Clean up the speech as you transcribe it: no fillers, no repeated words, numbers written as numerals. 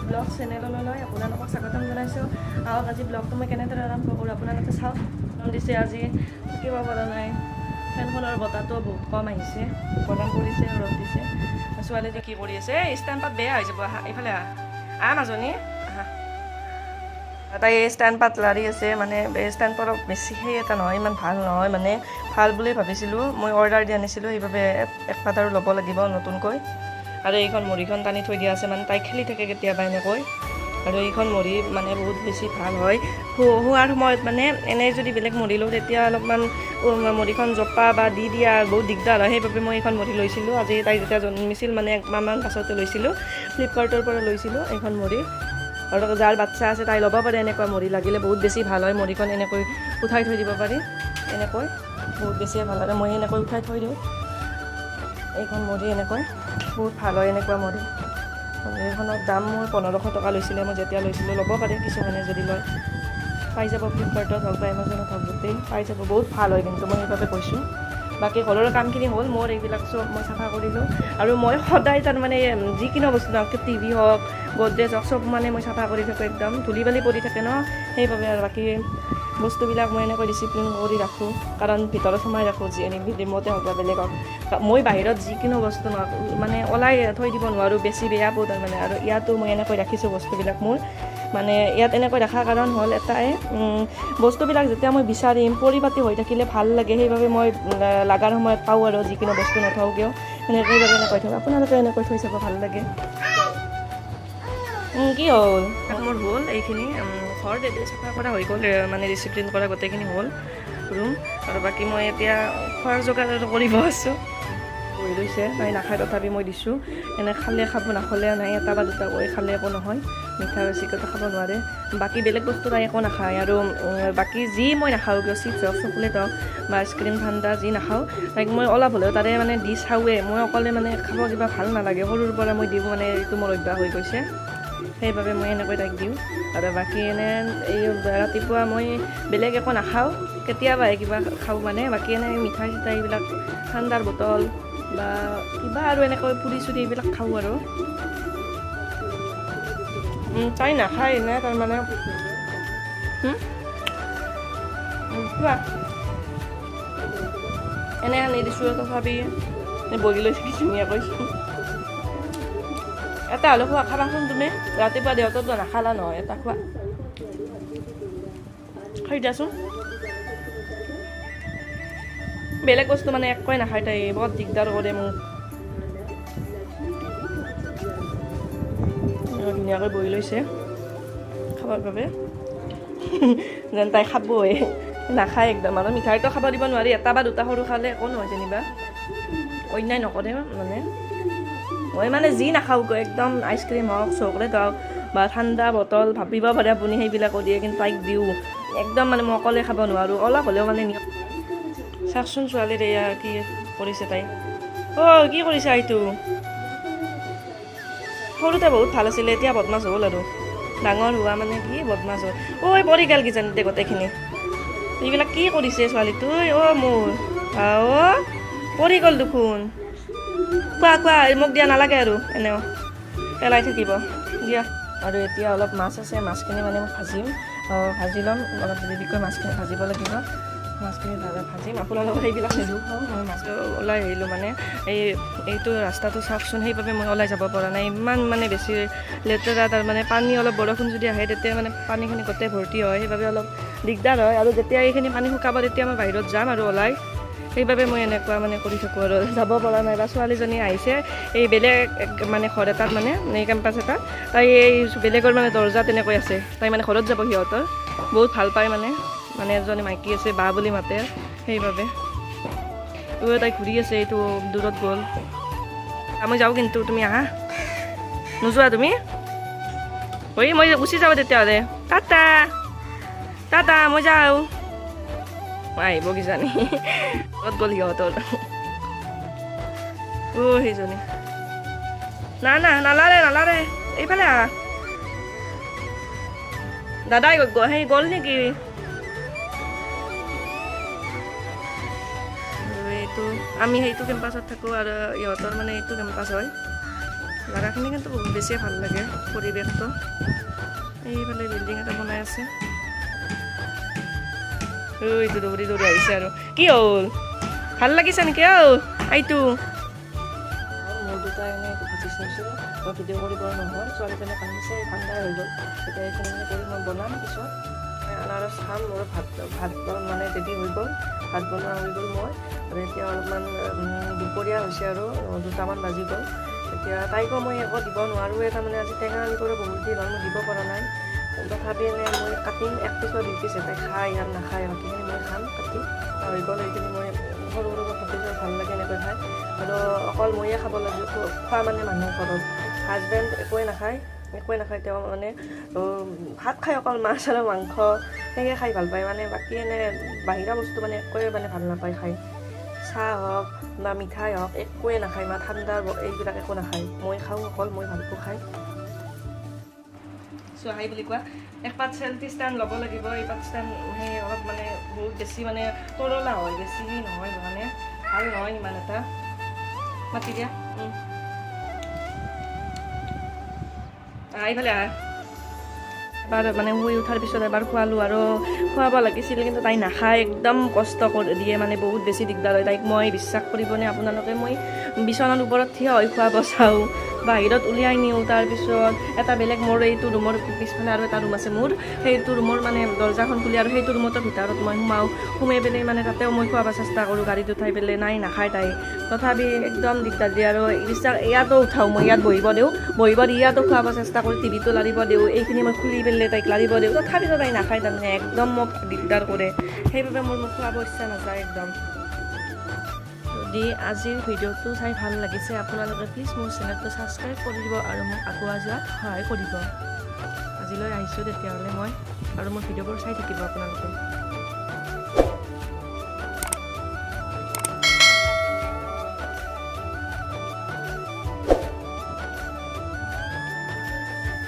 Blog চেনেললৈ আপোনালোকক স্বাগতম জনাইছোঁ। আৰু আজি ব্লগটো মই কেনেদৰে আৰম্ভ কৰোঁ আপোনালোকে চাওক। দিছে আজি থাকিব পৰা নাই, ফেনখনৰ বতাহটো বহুত কম আহিছে, গৰম পৰিছে, ৰ'দ দিছে। ছোৱালীজনী কি কৰি আছে? এই ষ্টেণ্ড পাত বেয়া হৈ যাব, আহা এইফালে আহা, আহ মাজনী আহা। তাই এই ষ্টেণ্ড পাত লাৰি আছে, মানে এই ষ্টেণ্ড পাত বেছি সেই এটা নহয়, ইমান ভাল নহয়, মানে ভাল বুলি ভাবিছিলোঁ, মই অৰ্ডাৰ দি আনিছিলোঁ, সেইবাবে এক পাত আৰু ল'ব লাগিব নতুনকৈ। আৰু এইখন মুড়িখন টানি থৈ দিয়া আছে, মানে তাই খেলি থাকে কেতিয়াবা এনেকৈ। আৰু এইখন মুড়ি মানে বহুত বেছি ভাল হয় শোৱাৰ সময়ত, মানে এনেই যদি বেলেগ মুড়ি লওঁ তেতিয়া অলপমান মুড়িখন জপা বা দি দিয়া বহুত দিগদাৰ হয়, সেইবাবে মই এইখন মুড়ি লৈছিলোঁ। আজি তাই যেতিয়া জন্মিছিল মানে একমাহমান পাছতে লৈছিলোঁ, ফ্লিপকাৰ্টৰ পৰা লৈছিলোঁ এইখন মুড়ি। আৰু যাৰ বাচ্ছা আছে তাই ল'ব পাৰে এনেকুৱা মুড়ি, লাগিলে বহুত বেছি ভাল হয়। মুড়িখন এনেকৈ উঠাই থৈ দিব পাৰি, এনেকৈ বহুত বেছিয়ে ভাল হয়। মই এনেকৈ উঠাই থৈ দিওঁ এইখন মুড়ি, এনেকৈ বহুত ভাল হয় এনেকুৱা মুড়ি। এইখনৰ দাম মোৰ 1500 টকা লৈছিলে মই যেতিয়া লৈছিলোঁ। ল'ব পাৰে কিছুমানে যদি লয়, পাই যাব ফ্লিপকাৰ্টত হওক বা এমাজনত হওক, গোটেই পাই যাব, বহুত ভাল হয় কিন্তু, মই সেইবাবে কৈছোঁ। বাকী ঘৰৰ কামখিনি হ'ল মোৰ, এইবিলাক চব মই চাফা কৰিলোঁ। আৰু মই সদায় তাৰমানে যিকোনো বস্তু নহওক, টিভি হওক, গডৰেজ হওক, চব মানে মই চাফা কৰি থাকোঁ, একদম ধূলি বালি পৰি থাকে ন, সেইবাবে। আৰু বাকী বস্তুবিলাক মই এনেকৈ ডিচিপ্লিন কৰি ৰাখোঁ, কাৰণ ভিতৰত সোমাই ৰাখোঁ, যি ৰিম'টে হওক বা বেলেগ হওক। মই বাহিৰত যিকোনো বস্তু নহওক মানে ওলাই থৈ দিব নোৱাৰোঁ, বেছি বেয়া পাওঁ তাৰমানে। আৰু ইয়াতো মই এনেকৈ ৰাখিছোঁ বস্তুবিলাক মোৰ, মানে ইয়াত এনেকৈ ৰখাৰ কাৰণ হ'ল এটাই, বস্তুবিলাক যেতিয়া মই বিচাৰিম পৰিপাটি হৈ থাকিলে ভাল লাগে, সেইবাবে মই লাগাৰ সময়ত পাওঁ আৰু যিকোনো বস্তু নথওঁ কিয়, সেনেকৈ সেইবাবে এনেকৈ থওঁ। আপোনালোকে এনেকৈ থৈ চাব, ভাল লাগে। কি হ'ল মোৰ হ'ল এইখিনি ঘৰ চাফা কৰা হৈ গ'ল, মানে ডিচিপ্লিন কৰা গোটেইখিনি হ'ল ৰুম। আৰু বাকী মই এতিয়া খোৱাৰ যোগাৰ কৰিব আছোঁ। বহি লৈছে, তাই নাখায় তথাপি মই দিছোঁ, এনে খালে খাব, নাখালে নাই, এটা বা দুটা কৰি খালে একো নহয়, মিঠা বেছিকৈতো খাব নোৱাৰে। বাকী বেলেগ বস্তু তাই একো নাখায়। আৰু বাকী যি মই নাখাওঁ কিয়, চিপছ হওক, চকলেট হওক বা আইচক্ৰীম ঠাণ্ডা যি নাখাওঁ, তাইক মই অলপ হ'লেও তাৰে মানে দি চাওঁৱে। মই অকলে মানে খাব কিবা ভাল নালাগে, সৰুৰ পৰা মই দিওঁ, মানে এইটো মোৰ অভ্যাস হৈ গৈছে, সেইবাবে মই এনেকৈ তাইক দিওঁ। আৰু বাকী এনে এই ৰাতিপুৱা মই বেলেগ একো নাখাওঁ, কেতিয়াবাহে কিবা খাওঁ মানে, বাকী এনে মিঠাই চিঠাই এইবিলাক ঠাণ্ডাৰ বটল বা কিবা আৰু এনেকৈ পুৰি চুৰি এইবিলাক খাওঁ আৰু। তাই নাখায় এনে তাৰমানে। খোৱা এনে আনি দিছোঁ, তথাপি বহি লৈছে কি ধুনীয়াকৈ। এটা হ'লেও খোৱা, খাবাচোন তুমি, ৰাতিপুৱা দেউতাতো নাখালা নহয়, এটা খোৱা, খাই দিয়াচোন। বেলেগ বস্তু মানে একোৱে নাখায় তাই, বহুত দিগদাৰ কৰে মোক। ধুনীয়াকৈ বহি লৈছে খাবৰ বাবে, যেন তাই খাবই, নাখায় একদম। আৰু মিঠাইটো খাব দিব নোৱাৰি, এটা বা দুটা সৰু খালে একো নহয় যেনিবা, অন্যায় নকৰে মানে। মই মানে যি নাখাওঁ একদম, আইচক্ৰীম হওক, চকলেট হওক বা ঠাণ্ডা বটল, ভাবিব পাৰে আপুনি সেইবিলাকো দিয়ে, কিন্তু তাইক দিওঁ একদম, মানে মই অকলে খাব নোৱাৰোঁ, অলপ হ'লেও মানে। চাওকচোন ছোৱালীৰ এয়া কি কৰিছে তাই। অ' কি কৰিছা এইটো? সৰুতে বহুত ভাল আছিলে, এতিয়া বদমাছ হ'ল আৰু, ডাঙৰ হোৱা মানে কি বদমাছ হ'ল। ঐ পৰি গ'ল কিজানি দে গোটেইখিনি। এইবিলাক কি কৰিছে ছোৱালীটোই? অ' মোৰ অ' পৰি গ'ল দেখোন। কোৱা কোৱা, মোক দিয়া নালাগে আৰু, এনেও পেলাই থাকিব দিয়া। আৰু এতিয়া অলপ মাছ আছে, মাছখিনি মানে মই ভাজিম, ভাজি ল'ম অলপ দেৰিকৈ, মাছখিনি ভাজিব লাগিব, মাছখিনি ভাজিম। আপোনালোকক সেইবিলাক নিদিওঁ, মই মাছটো ওলাই আহিলোঁ মানে এইটো ৰাস্তাটো চাওকচোন, সেইবাবে মই ওলাই যাব পৰা নাই, ইমান মানে বেছি লেতেৰা তাৰমানে। পানী অলপ বৰষুণ যদি আহে তেতিয়া মানে পানীখিনি গোটেই ভৰ্তি হয়, সেইবাবে অলপ দিগদাৰ হয়। আৰু যেতিয়া এইখিনি পানী শুকাব তেতিয়া মই বাহিৰত যাম আৰু ওলাই, সেইবাবে মই এনেকুৱা মানে কৰি থাকোঁ আৰু, যাব পৰা নাই। বা ছোৱালীজনী আহিছে এই বেলেগ মানে ঘৰ এটাত, মানে এই কেম্পাছ এটাত, তাই এই বেলেগৰ মানে দৰ্জা তেনেকৈ আছে, তাই মানে ঘৰত যাব সিহঁতৰ, বহুত ভাল পায় মানে, মানে এজনী মাইকী আছে বা বুলি মাতে সেইবাবে। তাই ঘূৰি আছে, এইটো দূৰত গ'ল। মই যাওঁ কিন্তু, তুমি আহা, নোযোৱা তুমি? ঐ মই গুচি যাওঁ তেতিয়াহ'লে, টাটা টাটা, মই যাওঁ। আহিব কিজানি, ক'ত গ'ল সিহঁতৰ? অ' সেইজনী, না না নালাৰে নালাৰে, এইফালে আহা। দাদাই সেই গ'ল নেকি? এইটো আমি সেইটো কেম্পাছত থাকোঁ আৰু ইহঁতৰ মানে এইটো কেম্পাছ হয়। জেগাখিনি কিন্তু বহুত বেছিয়ে ভাল লাগে পৰিৱেশটো। এইফালে বিল্ডিং এটা বনাই আছে। এইটো দৌৰি দৌৰি আহিছে আৰু। কি হ'ল, ভাল লাগিছে নেকি? অ' আইটো মোৰ দুটা এনে ভাজি চাইছোঁ, মই ভিডিঅ' কৰিব নহ'ল। ছোৱালীজনী কান্দিছে, ঠাণ্ডাই হৈ গ'ল। এতিয়া এইখিনি মানে কৰি মই বনাম, পিছত আনাৰস খাম। মোৰ ভাত ভাত মানে ৰেডি হৈ গ'ল, ভাত বনোৱা হৈ গ'ল মই। আৰু এতিয়া অলপমান দুপৰীয়া হৈছে আৰু 2টামান বাজি গ'ল। এতিয়া তাইকো মই একো দিব নোৱাৰোঁৱে, তাৰমানে আজি টেঙা আনিবলৈ বহুত দিন হ'ল, মই দিব পৰা নাই। তথাপি এনে মই কাটিম 1 পিচ বা 2 পিচ, তাই খায় আৰু নাখায়, বাকীখিনি মই খাম। কাটি হৈ গ'ল। এইখিনি মই সৰু সৰুকৈ কাটিছোঁ, ভাল লাগে এনেকৈ খাই। আৰু অকল ময়ে খাব লাগিব খোৱা মানে মানুহ ঘৰত হাজবেণ্ড একোৱে নাখায়, একোৱে নাখায়। তেওঁ মানে ভাত খায়, অকল মাছ আৰু মাংস সেয়ে খাই ভাল পায়। মানে বাকী এনে বাহিৰা বস্তু মানে একোৱে মানে ভাল নাপায় খাই। চাহ হওক বা মিঠাই হওক একোৱে নাখায়, বা ঠাণ্ডা এইবিলাক একো নাখায়। মই খাওঁ অকল, মই ভাল পাওঁ খাই। চোৱাহাই বুলি কোৱা এক পাত চেল্ফি ষ্টেণ্ড ল'ব লাগিব। এই পাত ষ্টেণ্ড সেই অলপ মানে বহুত বেছি মানে তৰলা হয়, বেছি নহয়, মানে ভাল নহয় ইমান এটা। মাতি দিয়া। এইফালে আহ। এবাৰ মানে শুই উঠাৰ পিছত এবাৰ খোৱালোঁ আৰু খুৱাব লাগিছিল, কিন্তু তাই নাখায়, একদম কষ্ট কৰি দিয়ে, মানে বহুত বেছি দিগদাৰ হয় তাইক। মই বিশ্বাস কৰিবনে আপোনালোকে, মই বিচনাৰ ওপৰত থিয় হৈ খুৱাব চাওঁ, বাহিৰত উলিয়াই নিওঁ। তাৰপিছত এটা বেলেগ মোৰ এইটো ৰুমৰ পিছফালে আৰু এটা ৰুম আছে মোৰ, সেইটো ৰুমৰ মানে দৰ্জাখন খুলি আৰু সেইটো ৰুমতো ভিতৰত মই সোমাওঁ, সোমাই পেলাই মানে তাতেও মই খুৱাব চেষ্টা কৰোঁ গাড়ীত উঠাই পেলাই। নাই, নাখায় তাই, তথাপি একদম দিগদাৰ দিয়ে। আৰু বিশ্বাস ইয়াতো উঠাওঁ মই, ইয়াত বহিব দিওঁ, বহিব দি ইয়াতো খুৱাব চেষ্টা কৰোঁ, টিভিটো লাৰিব দিওঁ, এইখিনি মই খুলি পেলাই তাইক লাৰিব দিওঁ, তথাপিতো তাই নাখায়। তাৰমানে একদম মোক দিগদাৰ কৰে, সেইবাবে মোৰ মোক খুৱাব ইচ্ছা নাযায় একদম। যদি আজিৰ ভিডিঅ'টো চাই ভাল লাগিছে আপোনালোকে প্লিজ মোৰ চেনেলটো ছাবস্ক্ৰাইব কৰি দিব আৰু মোক আগুৱাই যোৱাত সহায় কৰিব। আজিলৈ আহিছোঁ তেতিয়াহ'লে মই, আৰু মোৰ ভিডিঅ'বোৰ চাই থাকিব আপোনালোকে।